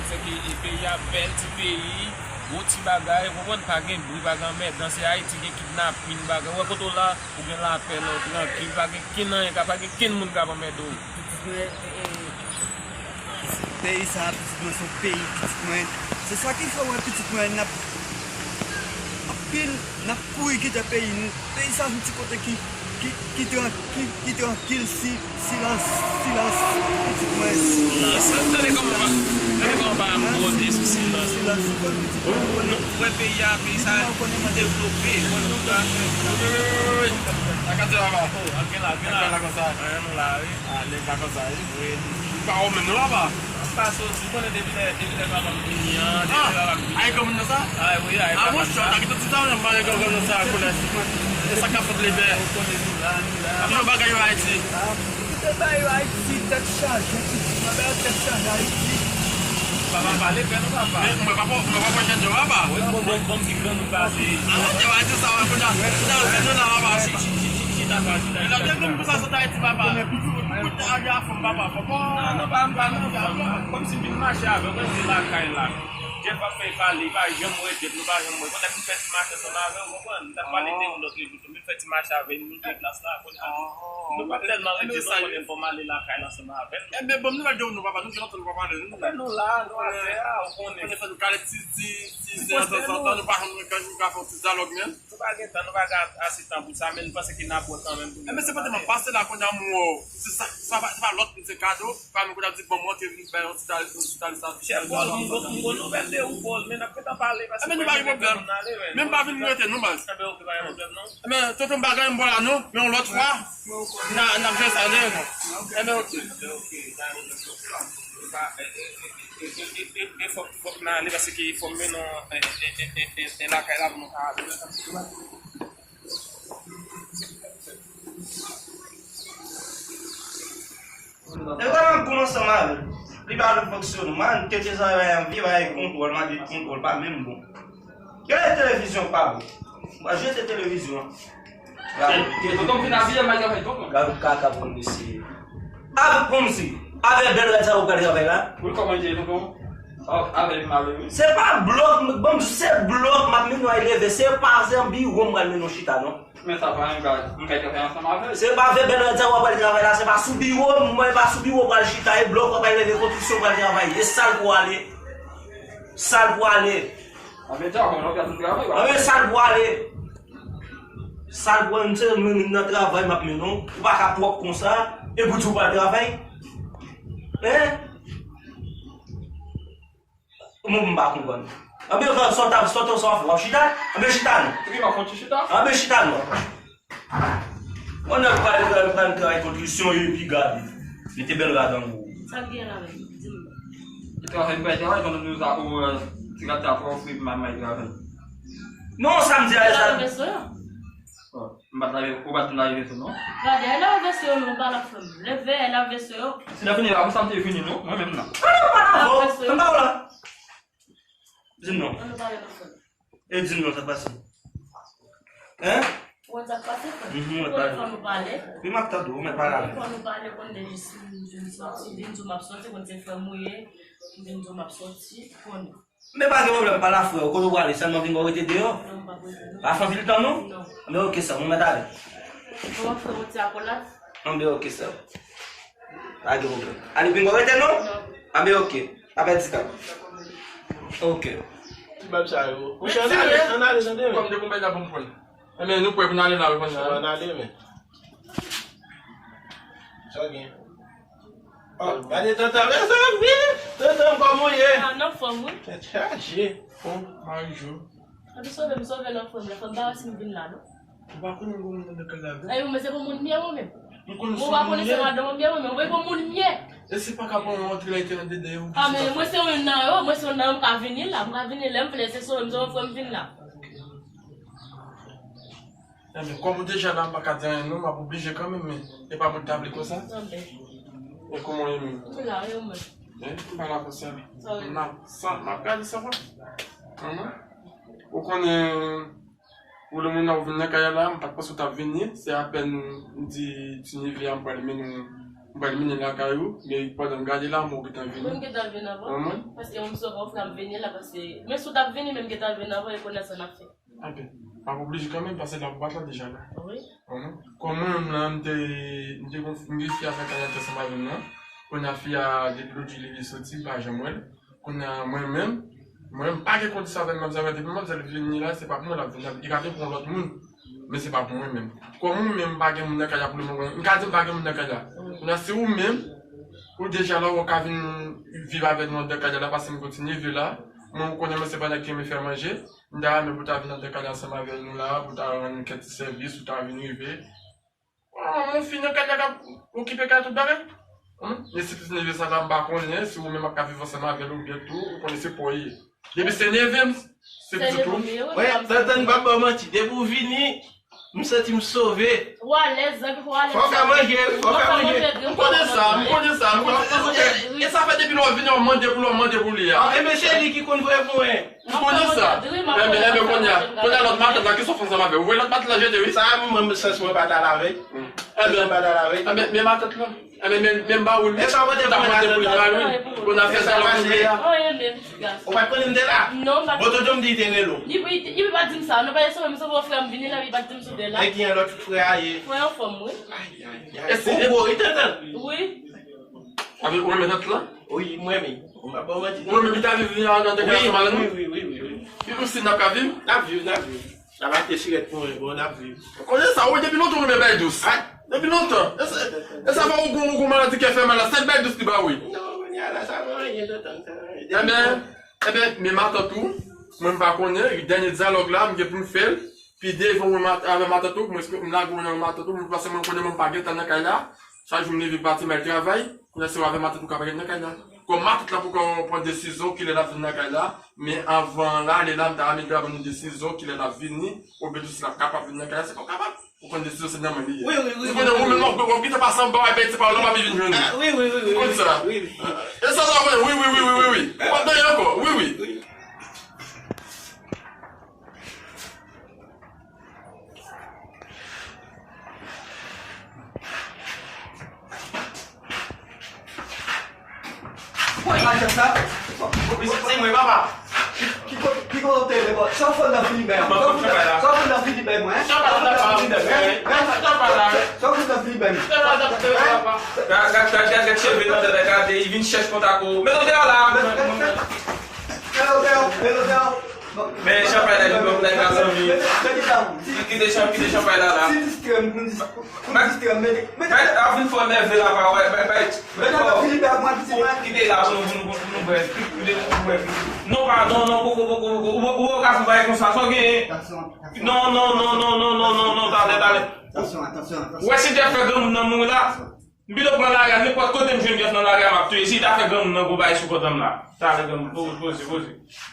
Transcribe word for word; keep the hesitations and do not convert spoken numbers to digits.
Se ke peyi a bèl ti peyi, gwo ti bagay, ou konprann, pa gen bri, pa gen anmèdan, se Ayiti gen kidnapin, bagay. Ou wè kote w la, ou gen lapè la, ou trankil, pa gen kenn anyen, pa gen kenn moun k ap anmède w. Pitit mwen, eh, eh, peyi sa a, pitit mwen, se yon peyi, pitit mwen. Se sa ki fè w wè pitit mwen, n ap anpil, n ap kouri kite peyi nou. Peyi sa a se yon ti kote ki, ki, ki tran-, ki, ki trankil, si, silans, silans, pitit mwen. Silans. Tande kòman pa, tande kòman pa ap bwode sou silans. Silans, silans, silans, pitit mwen. Nou, nou, nou wè peyi a, peyi sa a, li devlope. Wi, wi, wi, wi, wi. Sa k ap di papa? Oh, antre la, antre la. Antre la konsa. Anyen nou la, wi. Ah, nèg la konsa, wi. Wi. Li pa ou menm non, papa? M pa soti, ou konnen depi lè, depi lè papa m vini an, depi lè papa m vini an. Ah, ay, kòm nan sa? Ah, wi, ay, papa m sa. Ah, monchè, ta kite ti sa, m pa gen kòm nan sa, kounye a. E sa k ap fèt, Levè? Ou konnen nou la, nou la. Ap fè bagay yo Ayiti. Kite bagay yo Ayiti, tèt chaje, pitit mwen, bagay tèt chaje Ayiti. Papa, pale fè nou, papa. Men, mwen pa, mwen pa pran jèn yo, papa. Wi, bon, bon, bon, ki gran nou pase. Ah, mwen te va di sa, wè, kounye a. Kounye a, se nou la, papa. Chi-, chi-, chi-, chita, chita, chita. Lè te konn pou sa sot Ayiti, papa. Pou kote a, a fanm, papa, fanm. Non, non, pa, pa, non, pa, pa. Kòmsi m vin mache avè w, mwen se lakay la. Jeff ap fè pale, pa janm wè Jeff, nou pa janm wè. Konnen m fè ti mache ansanm avè w, konprann? M t ap pale de yon lòt rezo. M fè ti mache avè l, nou de klas la, kounye a nou, nou pa tèlman rete, nou konnen fò m ale lakay la ansanm avè l. Enben, bon, nou al de nou, papa, nou fè lontan nou pa pale, nou. Enben, nou la, nou atè a, ou konnen. Konnen fò nou kale ti, ti, ti zen tanzantan, nou pa janm nou ka, nou ka fè yon ti dyalòg, men. Nou pa gen tan, nou pa gen ase tan pou sa, men nou panse ke n ap wè kanmenm pou nou. Enben, se pote m ap pase la, kounye a, m wè w. Se sa, sa pa, se pa lòt, se kado. Pa menm kote ap di, bon, mwen te vin bay yon ti tali, yon ti tali sa. Chèf Paul, m gon, m gon nouvèl de ou, Paul, men n ap gentan pale, paske mwen menm, m pa vin rete non, baz. Enben, oke, pa gen pwoblèm, non. Enben, tonton, m pa gen m bò la, non, men yon lòt fwa, n a, n ap jwe sa, non, non. Enben, oke. Enben, oke, pa gen pwoblèm. Pa, e, e, e, fòk, fòk n ale, paske fòk m mennen w, e, e, lakay la pou nou ka ale. E kòman pou ansanm avè l? Li pa vle fonksyone. Man, tete sa va yon vye bagay kontwòl, mande kontwòl pa menm bon. Gade televizyon pa bon. Mwen jete televizyon an. Gade, tonton fin abiye, mwen travay, tonton. Gade kaka pou mesye. Avè kòmsi, avè bèl rad sa ou pral travay la? Wi, kòman ye, tonton? Oh, avè m ale, wi. Se pa blòk, bon, se blòk m ap mennen w al leve, se pa zan biwo m pral mennen w chita, non. Men sa pa yon gad, m kay travay ansanm avè l. Se pa avè bèl rad sa w ap al travay la, se pa sou biwo, mwen pa sou biwo pral chita, e blòk w ap al leve, konstriksyon pral travay, e sa l pou ale. Sa l pou ale. Anben, travay, nou pral travay. Anben, sa l pou ale. Sa l pou ale, se menm nan travay m ap mennen w. Ou pa ka pwòp konsa, e pou di w pral travay. Hein? Mwen, m pa konprann. Anben, sa, sa w t ap, sa w t ap, sa w ap fè, w ap chita? Anben, chita non. Epi, m ap fè yon ti chita. Anben, chita non. Mwen, nèg pral, pral, pral travay konstriksyon, epi gade. Mete bèl rad an ou. Sa k gen la menm? Di m. Li travay, li bay travay, pandan nou sa pou, euh, ti gad sa pou ofri m may travay. Non, sa m di a, sa. Lave veso yo. Oh, m pa t lave, ou pa t lave veso, non? Gade, lave veso yo, non, pa la frè m. Leve, lave veso yo. Si n ap vini la, pou sa m te vini, non? Mwen menm nan. Ah, non, pa la, non, pa la. Di m non. Ann nou pale, non, frè m. E di m non, sa k pase? Hein? Ou konn sa k pase, frè m? Mhm, mwen pale. Fò nou pale. Wi, m ap tande w, mwen pale avè w. Fò nou pale, ou konn deja si m soti, vin di w m ap soti, konn se frè m ou ye, m vin di w m ap soti, konnen. Men pa gen pwoblèm, pale a frè w, kote w prale, sèlman vin bò rete deyò? Non, m p ap rete, non. Pa fè anpil tan, non? Non. Anben, oke, sè m, mwen mèt ale. Bon, frè m, yon ti akolad. Anben, oke, sè m. Pa gen pwoblèm. Ale, vin bò rete, non? Non. Anben, oke. Pa pèdi tan. Oke. Ti bab sa yo. Kouche, ann ale, ann ale, tande, men. Kòm de konpè la pou m pran. Enben, nou prè pou n ale la, wi, konn sa. Ann ale, men. Sa w gen? Oh, gade tonton, men sa ap vini. Tonton, kòman w ye? Ah, nan fòm, wi. Tèt chaje. Bon, Marijou. Epi sove m, sove lòt frè m la. Fò m pa wè si m vin la, non. Ou pa konnen bon moun nan kay la, vre? Epi mwen se bon moun m ye, mwen menm. Mwen konnen se yon moun m ye. Mwen pa konnen se madanm mwen m ye, mwen menm. Mwen bon moun m ye. E si pa ka bon, antre la, ete nan dede, ou. Ah, men mwen se youn nan yo, mwen se youn nan yo, m ka vini la, m ka vini lè m vle, se sove m, sove frè m vin la. Enben, kòm ou deja la, m pa ka di anyen non, m ap oblije kanmenm, men e pa pou l ta vle konsa. Enben. E kòman w ye menm? M la, e ou menm? E, m pa la konsa. Sa w ye? M la, sa, m ap gade sa va. Manman, ou konnen, ou lè moun nan ou vin nan kay la, m pa t panse w t ap vini, se apèn m di Tinivi a m pral mennen w M pral mennen lakay ou, men pandan m gade la, mwen gentan vini. Mwen gentan vin avan. Paske mwen m sove w, frè, m vini la, paske, men si w t ap vini, men m gentan vin avan, e kounye a sa n ap fè. Enben, m ap oblije kanmenm, paske la m bat la deja la. Wi. Kòman m la, m te, m te gon, m gen fi a fè kay la ansanm avè m nan. Kounye a fi a, depi lòt jou li, li soti, m pa janm wè l. Kounye a, mwen menm, mwen menm, m pa gen kondisyon avè manmzèl, depi manmzèl vini la, se pa pou mwen l ap vini, li ka vin pou yon lòt moun, men se pa pou mwen menm. Kòman mwen menm, m pa gen moun nan kay la pou lemoman, m ka di m pa gen moun nan kay la. Kounye a, si ou menm, ou deja la, ou ka vin viv avè nou anndan kay la, paske m kontinye viv la. Mwen, ou konnen mwen se pa nèg ki renmen fè manje, m ta renmen pou ta vin anndan kay la ansanm avè nou la, pou ta rann nou kèk ti sèvis, ou ta vin rive. Yon fi nan kay la k ap okipe kay tout bagay. Hmm? Men si pitit neve sa la, m pa konnen si ou menm ap ka viv ansanm avè l oubyen tou, ou konnen se pa w li ye. Depi se neve m, se pitit ou. Wè, tantann, m p ap ba w manti. Depi w vini, m santi m sove. Ou alèz, zanmi, ou alèz. Fò w fè manje, fò w fè manje. M konnen sa, m konnen sa, m konnen sa. E, e, e sa fè depi lè w vini, w ap mande pou l, w ap mande pou li a. Ah, enben se li ki konn voye pou mwen. M konnen sa. Enben, enben, kounye a, kounye a lòt matant la, kisa w fè ansanm avè l? Ou wè lòt matant la jete, wi. Sa, mwen, sans mwen pa t al avè l. Sans mwen pa t al avè l. Enben, men matant la. Enben, men, men ba ou l, wi. Ou ta pote pou li, ba l, wi. Pou n a fè sa lòt kounye a. Ou pa t konnen m te la? Non, m pa t konnen. Bon, tonton m di li te rele w. Li, li, li pa di m sa. Non, pa sove m, sove w, frè m vini la, li pa t di m si w te la. E ki lòt frè a ye? Frè anfòm, wi. Ay, ay, ay. Ou gwo, wi, tantann? Wi. Avèk ou renmen tant lan? Wi, m renmen. M pa ba w manti. Ou renmen li ta viv nan, nan de kay ansanm avè nou? Wi, wi, wi, wi, wi. Wi, m si n ap ka viv? N ap viv, n ap viv. N ap achte sirèt pou mwen, bon, n ap viv. Konnen sa, wi, depi lontan ou renmen bay dous. Depi lontan. E sa, e sa fè ou gon, ou gon maladi kè fè mal la, sèl bay dous li ba ou. Non, kounye a la, sa pa anyen, tantann, sa pa anyen. Enben, enben, men matant ou, mwen m pa konnen, dènye dyalòg la, m gen pou m fè l. Pi devan mwen mat-, avè matant ou, mwen, m lage w nan matant ou, mwen, paske mwen konnen mwen pa gentan nan kay la. Chak jou m leve m pati m al travay, kounye a se w avè matant ou k ap ret nan kay la. Kòm matant la poko pran desizyon kilè l ap vin nan kay la, men anvan l ale la, m ta renmen li ta ban nou desizyon kilè l ap vini, oubyen tou si l ap kapab vin nan kay la, si l pap kapab. Ou pran desizyon, se nan men li ye. Wi, wi, wi. Ou konnen, ou menm w ap, w ap gentan pase anba w ap bay ti pawòl la, w ap vin jwenn li. Wi, wi, wi, wi. Ou konn sa? Wi, wi. E sa, sa w konnen, wi, wi, wi, wi, wi, wi. Ou p ap ganyen ankò. Wi, wi. Wi. Pran lajan sa. Wi, se, se mwen, papa. Ki, ki, ki kote w te ye, bò? Sa w fè nan Filibè? Sa w fè nan, sa w fè nan Filibè, mwen? Sa w fè nan Filibè, mwen? Sa w fè nan Filibè, mwen? Gad, gad, gad, gad, gad cheve nan tèt, gade, li vin chèche kontak ou. Met ou deyò la. Met ou deyò, met ou deyò. Men chanpay la, li bon, nèg la, zanmi. Kite chan-, kite chanpay la, la. Si distrè m, pou distrè m, mete, mete. Bay, ap vin fò nève la, pa wè, bay, bay. Mete nan Filibè ak mwen, pitit mwen. Kite la, pou nou, pou nou, pou nou, pou nou bwè. Kite, pou nou bwè. Non, pa, non, non, poko, poko, poko. Ou, ou, ou ka fè bagay konsa, sa w genyen. Non, non, non, talè, talè. Atansyon, atansyon, atansyon. Ou wè si Jeff fè granmoun nan mouri la? M pito pran lari a, nenpòt kote m jwenn Jeff nan lari a, m ap touye. Si ta fè granmoun nan gwo bagay sou kò dam la. Talè granmoun, poze, poze, poze.